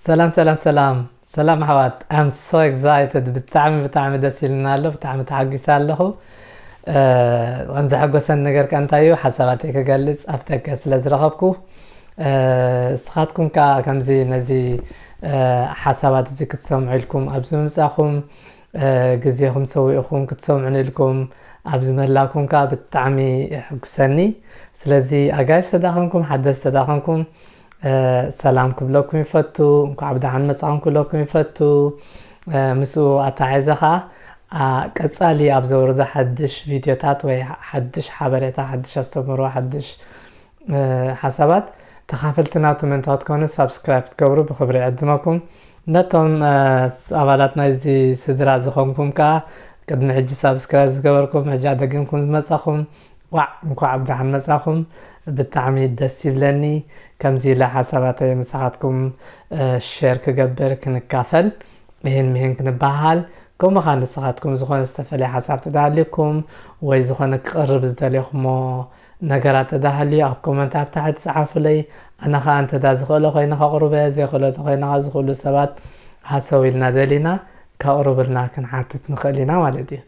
ሰላም ሰላም ሰላም ሰላም ኣሕዋት፣ I'm so excited። ብጣዕሚ ብጣዕሚ ደስ ኢልና ኣሎ። ብጣዕሚ ተሓጒሰ ኣለኹ። ቀን ዘሐጎሰን ነገር ከ እንታይ እዩ? ሓሳባተይ ክገልጽ ኣፍተገ ስለ ዝረኸብኩ፣ እስኻትኩም ከኣ ከምዚ ነዚ ሓሳባት እዚ ክትሰምዑ ኢልኩም ኣብዚ ምምጻኹም፣ ግዜኹም ሰዊእኹም ክትሰምዑኒ ኢልኩም ኣብዚ ምህላውኩም ከኣ ብጣዕሚ የሐጉሰኒ። ስለዚ ኣጋይሽ ተዳኸምኩም፣ ሓደስ ተዳኸምኩም፣ ሰላም ክብለኩም ይፈቱ። እንኳዕ ብደሓን መጻኹም ክብለኩም ይፈቱ። ምስኡ ኣተሓሒዘ ከኣ ቀጻሊ ኣብ ዘውርዶ ሓድሽ ቪድዮታት ወይ ሓድሽ ሓበሬታ፣ ሓድሽ ኣስተምህሮ፣ ሓድሽ ሓሳባት ተኻፈልቲ ናቱ ምእንታው ትኮኑ ሳብስክራይብ ክትገብሩ ብክብሪ ይዕድመኩም። ነቶም ኣባላት ናይዚ ስድራ ዝኾንኩም ከኣ ቅድሚ ሕጂ ሳብስክራይብ ዝገበርኩም ሕጂ ኣደጊምኩም ዝመጻኹም ዋዕ እንኳዕ ብደሓን መጻኹም። ብጣዕሚ ደስ ይብለኒ። ከምዚ ኢለ ሓሳባተይ ምሳኻትኩም ሸር ክገብር ክንካፈል ይህን ምሂን ክንበሃል። ከምኡ ኸኣ ንስኻትኩም ዝኾነ ዝተፈለየ ሓሳብ ተዳሃልዩኩም ወይ ዝኾነ ክቕርብ ዝደልየኹሞ ነገራት ተዳሃልዩ ኣብ ኮመንት ኣብ ታሕቲ ጸሓፉለይ። ኣነ ኸኣ እንተዳ ዝኽእሎ ኮይነ ከቕርበ፣ ዘይኽእሎ ተኾይነ ኸኣ ዝኽእሉ ሰባት ሃሰው ኢልና ደሊና ከቕርብልና ክንሓትት ንኽእል ኢና ማለት እዩ።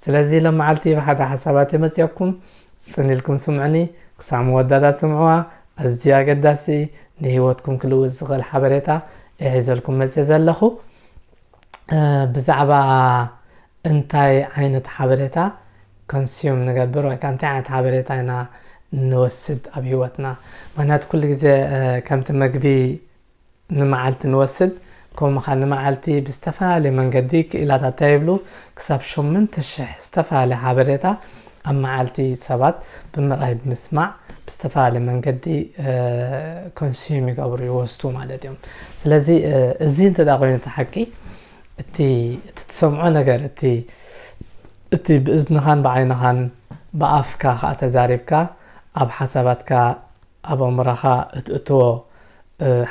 ስለዚ ሎም መዓልቲ ብሓደ ሓሳባት የመጽየኩም ጽን ኢልኩም ስምዑኒ። ክሳብ መወዳእታ ስምዕዋ። ኣዝዩ ኣገዳሲ፣ ንህይወትኩም ክልውጥ ዝኽእል ሓበሬታ እየ ሒዘልኩም መጽየ ዘለኹ። ብዛዕባ እንታይ ዓይነት ሓበሬታ ኮንሱም ንገብር ወይ እንታይ ዓይነት ሓበሬታ ኢና ንወስድ ኣብ ህይወትና? ምክንያቱ ኩሉ ግዜ ከምቲ መግቢ ንመዓልቲ ንወስድ፣ ከምኡ ኸዓ ንመዓልቲ ብዝተፈላለየ መንገዲ ክኢላታት እንታይ ይብሉ፣ ክሳብ ሸሞንተ ሽሕ ዝተፈላለየ ሓበሬታ ኣብ መዓልቲ ሰባት ብምርኣይ ብምስማዕ ብዝተፈላለየ መንገዲ ኮንሱም ይገብሩ ይወስዱ ማለት እዮም። ስለዚ እዚ እንተ ደኣ ኮይኑ እቲ ሓቂ እቲ እቲ ትሰምዖ ነገር እቲ እቲ ብእዝንኻን ብዓይንኻን ብኣፍካ ኸዓ ተዛሪብካ ኣብ ሓሳባትካ ኣብ ኣእምሮኻ እትእትዎ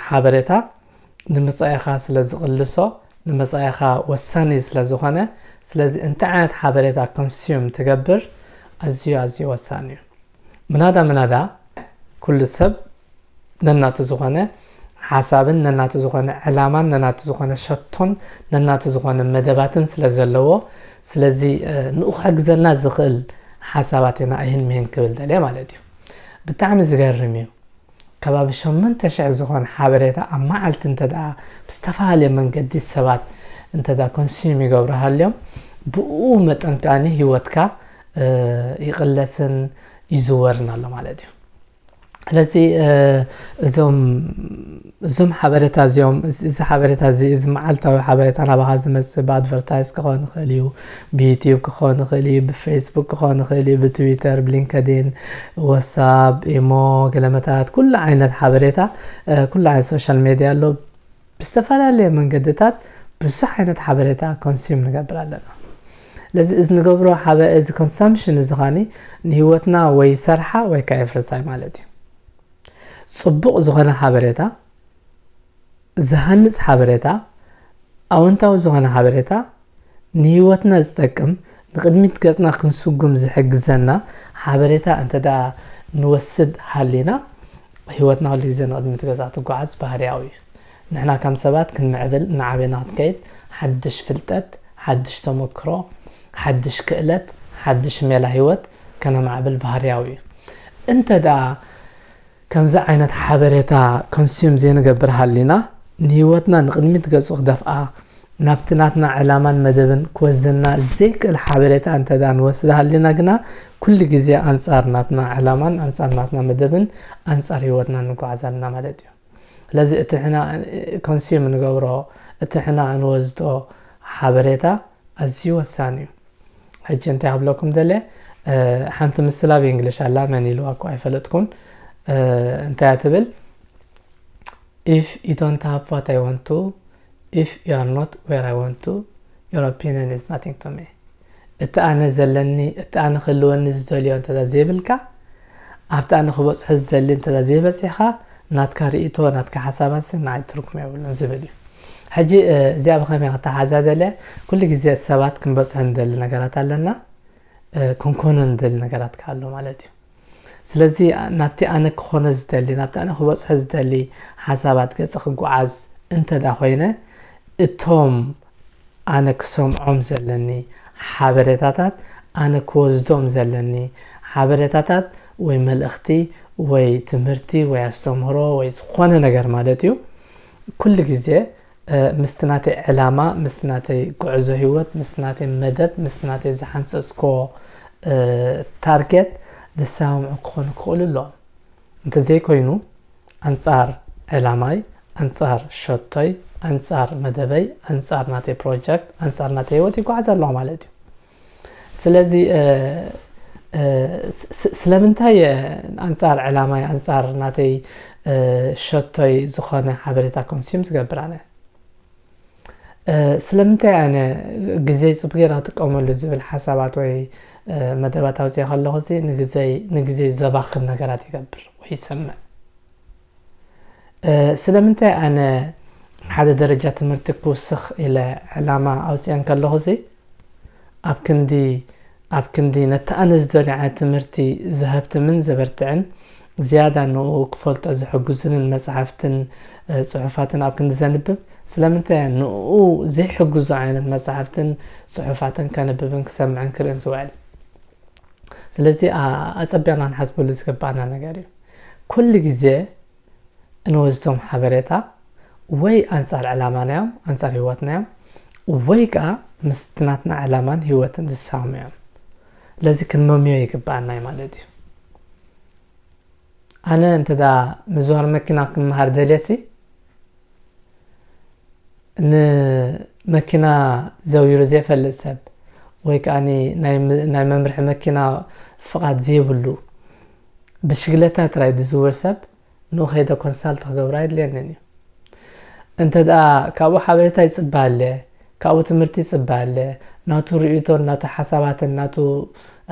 ሓበሬታ ንመጻኢኻ ስለ ዝቕልሶ ንመጻኢኻ ወሳኒ ስለ ዝኾነ ስለዚ እንታይ ዓይነት ሓበሬታ ኮንሱም ትገብር ኣዝዩ ኣዝዩ ወሳኒ እዩ። ምናዳ ምናዳ ኩሉ ሰብ ነናቱ ዝኾነ ሓሳብን ነናቱ ዝኾነ ዕላማን ነናቱ ዝኾነ ሸቶን ነናቱ ዝኾነ መደባትን ስለ ዘለዎ ስለዚ ንኡ ክሕግዘና ዝኽእል ሓሳባት ኢና እህን ምህን ክብል ደልየ ማለት እዩ። ብጣዕሚ ዝገርም እዩ። ከባቢ ሸሞንተ ሽሕ ዝኾነ ሓበሬታ ኣብ መዓልቲ እንተ ደኣ ብዝተፈላለየ መንገዲ ሰባት እንተ ደኣ ኮንሱም ይገብሩ ሃልዮም ብኡ መጠን ከኣ ህይወትካ ይቕለስን ይዝወርን ኣሎ ማለት እዩ። ስለዚ እዞም እዞም ሓበሬታ እዚኦም እዚ ሓበሬታ እዚ እዚ መዓልታዊ ሓበሬታ ናባኻ ዝመፅእ ብኣድቨርታይዝ ክኸውን ይኽእል እዩ፣ ብዩቲዩብ ክኸውን ይኽእል እዩ፣ ብፌስቡክ ክኸውን ይኽእል እዩ፣ ብትዊተር፣ ብሊንከዲን፣ ወሳብ፣ ኢሞ፣ ገለመታት ኩሉ ዓይነት ሓበሬታ ኩሉ ዓይነት ሶሻል ሜድያ ኣሎ። ብዝተፈላለየ መንገድታት ብዙሕ ዓይነት ሓበሬታ ኮንሱም ንገብር ኣለና። ስለዚ እዚ ንገብሮ ሓበ እዚ ኮንሳምሽን እዚ ኻኒ ንህይወትና ወይ ሰርሓ ወይ ከዓ የፍርሳይ ማለት እዩ። ፅቡቕ ዝኾነ ሓበሬታ፣ ዝሃንፅ ሓበሬታ፣ ኣወንታዊ ዝኾነ ሓበሬታ፣ ንህይወትና ዝጠቅም ንቕድሚት ገፅና ክንስጉም ዝሕግዘና ሓበሬታ እንተ ደኣ ንወስድ ሃሊና ህይወትና ኩሉ ግዜ ንቕድሚት ገዛ ትጓዓዝ ባህርያዊ እዩ። ንሕና ከም ሰባት ክንምዕብል እናዓበና ክትከይድ ሓድሽ ፍልጠት፣ ሓድሽ ተመክሮ፣ ሓድሽ ክእለት፣ ሓድሽ ሜላ ህይወት ከነማዕብል ባህርያዊ እዩ። እንተ ደኣ ከምዚ ዓይነት ሓበሬታ ኮንሱም ዘይንገብር ሃሊና ንህይወትና ንቕድሚት ገጹ ክደፍኣ ናብቲ ናትና ዕላማን መደብን ክወስደና ዘይክእል ሓበሬታ እንተ ደኣ ንወስድ ሃሊና ግና ኩሉ ግዜ ኣንጻር ናትና ዕላማን ኣንጻር ናትና መደብን ኣንጻር ህይወትና ንጓዓዝ ኣለና ማለት እዩ። ስለዚ እቲ ሕና ኮንሱም ንገብሮ እቲ ሕና እንወስዶ ሓበሬታ ኣዝዩ ወሳኒ እዩ። ሕጂ እንታይ ክብለኩም ደለ ሓንቲ ምስላ ብእንግሊሽ ኣላ መን ኢልዋ እኮ ኣይፈለጥኩን እንታይ ትብል if you don't have what I want to if you are not where I want to your opinion is nothing to me እቲ ኣነ ዘለኒ እቲ ኣነ ክህልወኒ ዝደልዮ እንተ ዘይብልካ ኣብቲ ኣነ ክበፅሖ ዝደሊ እንተ ዘይበፂሕካ ናትካ ርእቶ ናትካ ሓሳባት ንዓይ ትርጉም የብሉን ዝብል እዩ። ሕጂ እዚኣ ብኸመይ ክተሓዛ ደለ ኩሉ ግዜ ሰባት ክንበፅሖ ንደሊ ነገራት ኣለና ክንኮኖ ንደሊ ነገራት ኣሎ ማለት እዩ። ስለዚ ናብቲ ኣነ ክኾኖ ዝደሊ ናብቲ ኣነ ክበፅሖ ዝደሊ ሓሳባት ገፀ ክጓዓዝ እንተ ደኣ ኮይነ፣ እቶም ኣነ ክሰምዖም ዘለኒ ሓበሬታታት፣ ኣነ ክወስዶም ዘለኒ ሓበሬታታት ወይ መልእኽቲ ወይ ትምህርቲ ወይ ኣስተምህሮ ወይ ዝኾነ ነገር ማለት እዩ፣ ኩሉ ግዜ ምስቲ ናተይ ዕላማ፣ ምስቲ ናተይ ጉዕዞ ህይወት፣ ምስቲ ናተይ መደብ፣ ምስቲ ናተይ ዝሓንፀፅኮ ታርጌት ዝሰማምዑ ክኾኑ ክኽእሉ ኣለዎም። እንተዘይኮይኑ ኣንጻር ዕላማይ፣ ኣንጻር ሸቶይ፣ ኣንጻር መደበይ፣ ኣንጻር ናተይ ፕሮጀክት፣ ኣንጻር ናተይ ህይወት ይጓዓዝ ኣለኹ ማለት እዩ። ስለዚ ስለምንታይ እየ ኣንጻር ዕላማይ ኣንጻር ናተይ ሸቶይ ዝኾነ ሓበሬታ ኮንሱም ዝገብር ኣነ? ስለምንታይ ኣነ ግዜ ጽቡቅ ጌራ ክጥቀመሉ ዝብል ሓሳባት ወይ መደባት ኣውፅአ ከለኹ ንግዜ ዘባኽን ነገራት ይገብር ወይ ይሰምዕ? ስለምንታይ ኣነ ሓደ ደረጃ ትምህርቲ ክውስኽ ኢለ ዕላማ ኣውፅአን ከለኹ ኣብ ክንዲ ኣብ ክንዲ ነቲ ኣነ ዝደልዮ ዓይነት ትምህርቲ ዘሀብትምን ዘበርትዕን ዝያዳ ንኡ ክፈልጦ ዝሕግዙንን መጻሕፍትን ጽሑፋትን ኣብ ክንዲ ዘንብብ፣ ስለምንታይ ንኡ ዘይሕግዙ ዓይነት መጻሕፍትን ጽሑፋትን ከንብብን ክሰምዕን ክርእን ዝውዕል? ስለዚ ኣጸቢቕና ክንሓስበሉ ዝግባኣና ነገር እዩ። ኩሉ ግዜ እንወስዶም ሓበሬታ ወይ ኣንጻር ዕላማና እዮም፣ ኣንጻር ህይወትና እዮም፣ ወይ ከኣ ምስቲ ናትና ዕላማን ህይወትን ዝሳሙ እዮም። ስለዚ ክንመምዮ ይግባኣና እዩ ማለት እዩ። ኣነ እንተ ደኣ ምዝዋር መኪና ክመሃር ደልየሲ፣ ንመኪና ዘዊሩ ዘይፈልጥ ሰብ ወይ ከኣ ናይ መምርሒ መኪና ፍቓድ ዘይብሉ ብሽግለታ ጥራይ ዝዝውር ሰብ ንኡ ከይደ ኮንሳልት ክገብሮ ኣይድልየንን እዩ። እንተ ደኣ ካብኡ ሓበሬታ ይጽበ ኣለ፣ ካብኡ ትምህርቲ ይጽበ ኣለ፣ ናቱ ርእይቶን ናቱ ሓሳባትን ናቱ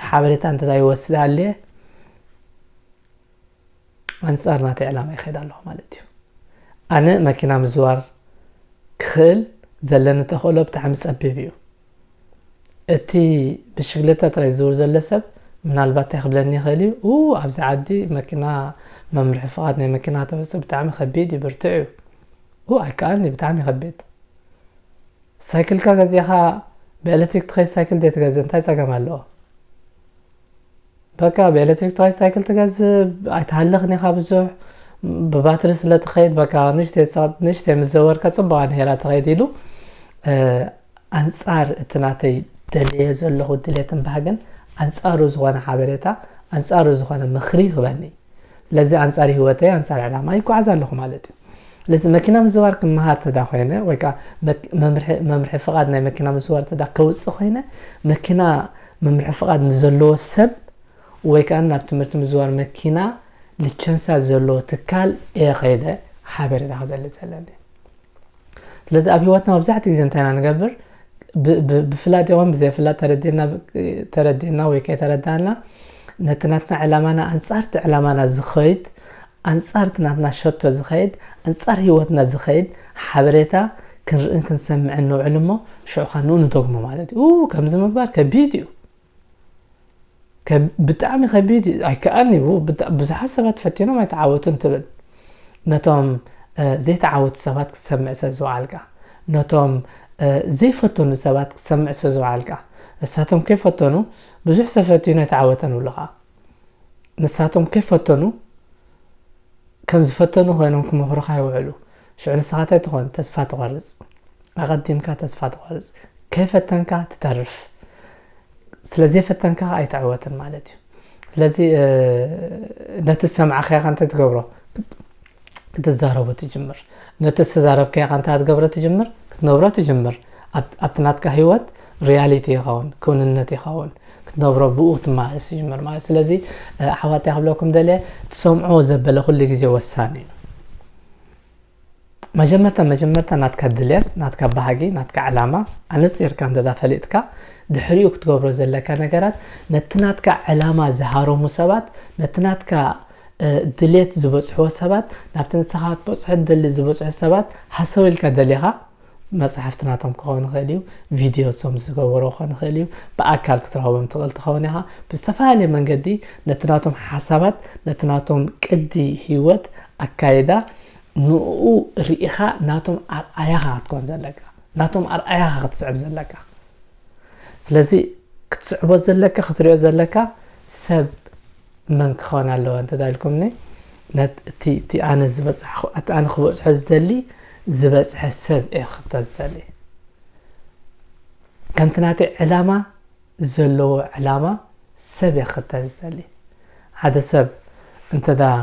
ሓበሬታ እንተ ደኣ ይወስድ ኣለ፣ ኣንጻር ናተይ ዕላማ ይኸይድ ኣለኹ ማለት እዩ። ኣነ መኪና ምዝዋር ክኽእል ዘለኒ ተኽእሎ ብጣዕሚ ጸቢብ እዩ። እቲ ብሽግለታ ጥራይ ዝዝውር ዘሎ ሰብ ምናልባት እንታይ ክብለኒ ይኽእል እዩ፣ ኡ ኣብዚ ዓዲ መኪና መምርሒ ፍቓድ ናይ መኪና ተውፅእ ብጣዕሚ ከቢድ እዩ፣ ብርቱዕ እዩ፣ ኡ ኣይከኣልኒ፣ ብጣዕሚ ከቢድ። ሳይክልካ ገዚእኻ ብኤሌክትሪክ ትኸይድ ሳይክል ደይ ትገዝእ እንታይ ጸገም ኣለዎ? በቃ ብኤሌክትሪክ ትራይ ሳይክል ትገዝእ ኣይትሃልኽን ኢኻ ብዙሕ ብባትሪ ስለ ትኸይድ በቃ ንእሽተይ ጸ- ንእሽተይ ምስ ዘወርካ ጽቡቕ ኣንሄራ ትኸይድ ኢሉ እ፣ ኣንጻር እቲ ናተይ ደለየ ዘለኹ ድሌትን ባህግን ኣንጻሩ ዝኾነ ሓበሬታ ኣንጻሩ ዝኾነ ምኽሪ ይህበኒ። ስለዚ ኣንጻር ህይወተይ ኣንጻር ዕላማ ይጓዓዝ ኣለኹ ማለት እዩ። ስለዚ መኪና ምዝዋር ክመሃር ተዳ ኮይነ ወይ ከዓ መክ- መምርሒ መምርሒ ፍቓድ ናይ መኪና ምዝዋር ተዳ ከውፅእ ኮይነ መኪና መምርሒ ፍቓድ ንዘለዎ ሰብ ወይ ከዓ ናብ ትምህርቲ ምዝዋር መኪና ልቸንሳ ዘለዎ ትካል እየ ከይደ ሓበሬታ ክደሊ ዘለኒ። ስለዚ ኣብ ህይወትና መብዛሕትኡ ግዜ እንታይ ኢና ንገብር? ብ- ብ- ብፍላጥ ይኹን ብዘይፍላጥ ተረዲእና ተረዲእና ወይ ከይተረዳእና ነቲ ናትና ዕላማና ኣንጻርቲ ዕላማና ዝኸይድ ኣንጻርቲ ናትና ሸቶ ዝኸይድ ኣንጻር ህይወትና ዝኸይድ ሓበሬታ ክንርእን ክንሰምዕን ንውዕል እሞ ሽዑ ኸዓ ንኡ ንደግሞ ማለት እዩ። ኡ፣ ከምዚ ምግባር ከቢድ እዩ። ከብ- ብጣዕሚ ከቢድ እዩ። ኣይከኣልኒ እዩ። ብጣ- ብዙሓት ሰባት ፈቲኖም ኣይተዓወቱን ትብል። ነቶም እ፣ ዘይተዓወቱ ሰባት ክትሰምዕ ስለ ዝወዓልካ፣ ነቶም እ፣ ዘይፈተኑ ሰባት ክትሰምዕ ስለ ዝወዓልካ፣ ንሳቶም ከይፈተኑ ብዙሕ ሰብ ፈቲኑ ኣይተዓወተን ይብሉኻ። ንሳቶም ከይፈተኑ ከም ዝፈተኑ ኮይኖም ክመኽሩኻ ይውዕሉ። ሽዑ ንስኻ እንታይ ትኾን? ተስፋ ትቖርጽ። ኣቐዲምካ ተስፋ ትቖርጽ። ከይፈተንካ ትተርፍ። ስለ ዘይፈተንካ ኣይትዕወትን ማለት እዩ። ስለዚ እ፣ ነቲ ዝሰማዕኻዮ ከ እንታይ ትገብሮ? ክትዛረቦ ትጅምር። ነቲ ዝተዛረብካዮ ከ እንታይ ክትገብሮ ትጅምር? ክትነብሮ ትጅምር። ኣብ- ኣብቲ ናትካ ህይወት ሪያሊቲ ይኸውን፣ ክውንነት ይኸውን። ክትነብሮ ብኡ ክትመላለስ ትጅምር ማለት። ስለዚ እ፣ ኣሕዋት እንታይ ክብለኩም ደልየ፣ ትሰምዖ ዘበለ ኩሉ ግዜ ወሳኒ እዩ። መጀመርታ መጀመርታ ናትካ ድልየት ናትካ ባህጊ ናትካ ዕላማ ኣነፂርካ እንተዳ ፈሊጥካ ድሕሪኡ ክትገብሮ ዘለካ ነገራት ነቲ ናትካ ዕላማ ዝሃረሙ ሰባት ነቲ ናትካ እ፣ ድልየት ዝበፅሕዎ ሰባት ናብቲ ንስኻ ክትበፅሖ ትደሊ ዝበፅሑ ሰባት ሃሰው ኢልካ ደሊኻ መፅሓፍቲ ናቶም ክኸውን ይኽእል እዩ ቪድዮ ሶም ዝገበሮ ክኸውን ይኽእል እዩ ብኣካል ክትረኸቦም ትኽእል ትኸውን ኢኻ ብዝተፈላለየ መንገዲ ነቲ ናቶም ሓሳባት ነቲ ናቶም ቅዲ ህይወት ኣካይዳ ንኡ ርኢኻ ናቶም ኣርኣያኻ ክትኮን ዘለካ፣ ናቶም ኣርኣያኻ ክትስዕብ ዘለካ። ስለዚ ክትስዕቦ ዘለካ፣ ክትሪኦ ዘለካ ሰብ መን ክኸውን ኣለዎ እንተ ኢልኩምኒ፣ ነት-፣ እቲ፣ እቲ ኣነ ዝበጻሕኹ-፣ እቲ ኣነ ክበጽሖ ዝደሊ ዝበጽሐ ሰብ እየ ክኽተል ዝደሊ። ከምቲ ናተይ ዕላማ ዘለዎ ዕላማ ሰብ እየ ክኽተል ዝደሊ። ሓደ ሰብ እንተ ደኣ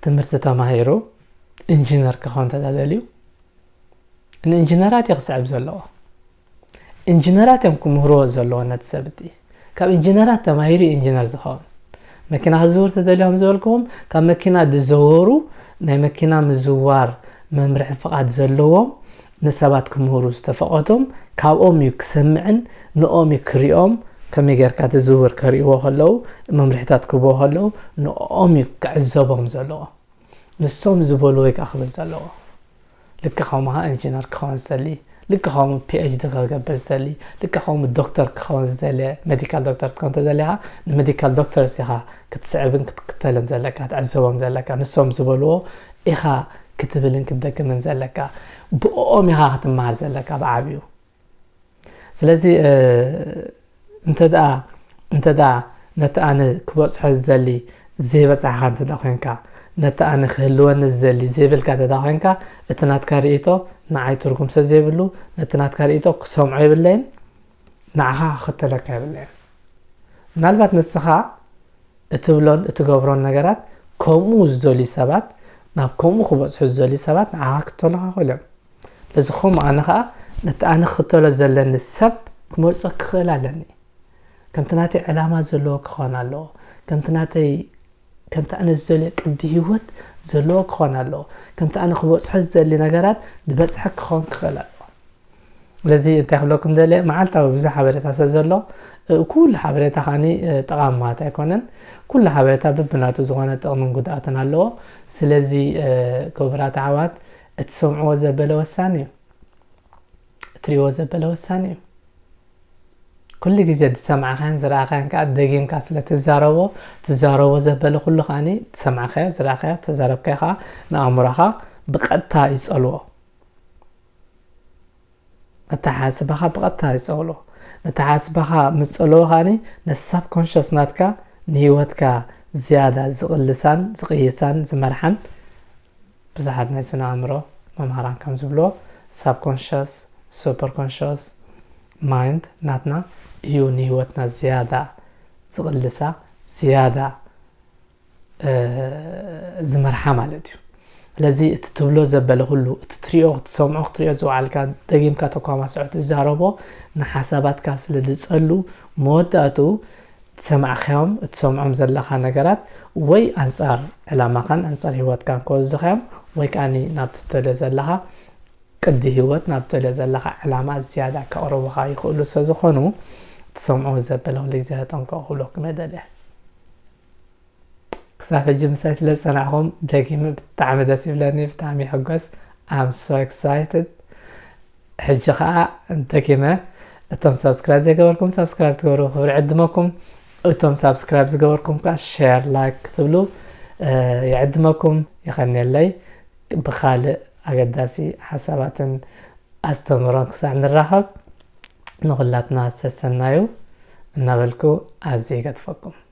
ትምህርቲ ተማሂሩ ኢንጂነር ክኸውን እንተ ደኣ ደልዩ፣ ንኢንጂነራት እየ ክስዕብ ዘለዎ። ኢንጂነራት እዮም ክምህርዎ ዘለዎ ነቲ ሰብ እቲ። ካብ ኢንጂነራት ተማሂሩ እዩ ኢንጂነር ዝኸውን። መኪና ክዝውር ተደልዮም ዝበልክዎም፣ ካብ መኪና ዝዘወሩ፣ ናይ መኪና ምዝዋር መምርሒ ፍቓድ ዘለዎም፣ ንሰባት ክምህሩ ዝተፈቐዶም፣ ካብኦም እዩ ክሰምዕን ንኦም እዩ ክሪኦም፣ ከመይ ጌርካ ትዝውር ከርእይዎ ከለዉ፣ መምርሒታት ክህብዎ ከለዉ፣ ንኦም እዩ ክዕዘቦም ዘለዎ። ንሶም ዝበልዎ እዩ ክኣኽብል ዘለዎ። ልክዕ ከምኡ ኢንጂነር ክኸውን ዝደሊ፣ ልክዕ ከምኡ ፒ ኤች ዲ ክገብር ዝደሊ፣ ልክዕ ከምኡ ዶክተር ክኸውን ዝደሊ፣ ሜዲካል ዶክተር ክትኮን ተደሊኻ፣ ንሜዲካል ዶክተርስ ኢኻ ክትስዕብን ክትክተልን ዘለካ፣ ትዕዘቦም ዘለካ፣ ንሶም ዝበልዎ ኢኻ ክትብልን ክትደግምን ዘለካ፣ ብእኦም ኢኻ ክትመሃር ዘለካ ብዓብዩ። ስለዚ፣ እ፣ እንተ ደኣ፣ እንተ ደኣ ነቲ ኣነ ክበጽሖ ዝደሊ ዘይበጻሕካ እንተ ደኣ ኮይንካ፣ ነቲ ኣነ ክህልወኒ ዝደሊ ዘይብልካ እንተ ደኣ ኮይንካ፣ እቲ ናትካ ርእይቶ ንዓይ ትርጉም ስለ ዘይብሉ፣ ነቲ ናትካ ርእይቶ ክሰምዖ የብለይን፣ ንዓኻ ክኽተለካ የብለይን። ምናልባት ንስኻ እትብሎን እትገብሮን ነገራት ከምኡ ዝደልዩ ሰባት፣ ናብ ከምኡ ክበጽሑ ዝደልዩ ሰባት ንዓኻ ክኽተሉኻ ይኽእሉ እዮም። ስለዚ ከምኡ ኣነ ኸኣ ነቲ ኣነ ክኽተሎ ዘለኒ ሰብ ክመርጾ ክኽእል ኣለኒ። ከምቲ ናተይ ዕላማ ዘለዎ ክኸውን ኣለዎ። ከምቲ ናተይ፣ ከምቲ ኣነ ዝደልዮ ቅዲ ህይወት ዘለዎ ክኸውን ኣለዎ። ከምቲ ኣነ ክበጽሖ ዝደሊ ነገራት ዝበጽሐ ክኸውን ክኽእል ኣለዎ። ስለዚ እንታይ ክብለኩም ደልየ፣ መዓልታዊ ብዙሕ ሓበሬታ ስለ ዘሎ፣ እ፣ ኩሉ ሓበሬታ ከኣኒ፣ እ፣ ጠቓሚ ማለት ኣይኮነን። ኩሉ ሓበሬታ በብናቱ ዝኾነ ጥቕምን ጉድኣትን ኣለዎ። ስለዚ፣ እ፣ ክቡራት ኣሕዋት፣ እትሰምዕዎ ዘበለ ወሳኒ እዩ። እትሪእዎ ዘበለ ወሳኒ እዩ። ኩሉ ግዜ ዝሰማዕካዮን ዝረኣኻዮን ከኣ ደጊምካ ስለ ትዛረቦ፣ ትዛረቦ ዘበለ ኩሉ ከኣኒ ዝሰማዕካዮ፣ ዝረኣኻዮ፣ ተዛረብካዮ ከኣ ንኣእምሮኻ ብቐጥታ ይጸልዎ። ኣተሓሳስባኻ ብቐጥታ ይጸልዎ። ነተሓሳስባኻ ምስ ጸልዎ ከኣኒ ነቲ ሳብኮንሸስ ናትካ ንህይወትካ ዝያዳ ዝቕልሳን ዝቕይሳን ዝመርሓን ብዙሓት ናይ ስነ ኣእምሮ መምሃራን ከም ዝብልዎ ሳብኮንሸስ፣ ሱፐርኮንሸስ ማይንድ ናትና እዩ ንህይወትና ዝያዳ ዝቕልሳ፣ ዝያዳ፣ እ፣ ዝመርሓ ማለት እዩ። ስለዚ እቲ ትብሎ ዘበለ ኩሉ፣ እቲ ትሪኦ፣ ክትሰምዖ፣ ክትሪኦ ዝወዓልካ፣ ደጊምካ ተኳማስዖ፣ ትዛረቦ፣ ንሓሳባትካ ስለ ዝጸሉ፣ መወዳእትኡ ትሰማዕካዮም፣ እትሰምዖም ዘለኻ ነገራት ወይ ኣንጻር ዕላማኻን ኣንጻር ህይወትካን ክወስድኻዮም ወይ ከኣኒ ናብ ትደልዮ ዘለኻ ቅዲ ህይወት፣ ናብ ትደልዮ ዘለኻ ዕላማ ዝያዳ ከቕርቡኻ ይኽእሉ ስለ ዝኾኑ፣ ትሰምዕዎ ዘበለ ኩሉ ግዜ ተጠንቀቑ ክብለኩም እየ ደልየ። ክሳብ ሕጂ ምሳይ ስለ ዝጸናሕኩም ደጊመ ብጣዕሚ ደስ ይብለኒ፣ ብጣዕሚ ይሕጎስ። I'm so excited። ሕጂ ኸኣ ደጊመ እቶም ሳብስክራይብ ዘይገበርኩም ሳብስክራይብ ትገብሩ ክብሪ ዕድመኩም፣ እቶም ሳብስክራይብ ዝገበርኩም ከኣ ሼር፣ ላይክ ክትብሉ፣ እ፣ ይዕድመኩም። የቐንየለይ። ብኻልእ ኣገዳሲ ሓሳባትን ኣስተምህሮን ክሳዕ ንራኸብ ንኹላትና ሰሰናዩ እናበልኩ ኣብዚ ይገድፈኩም።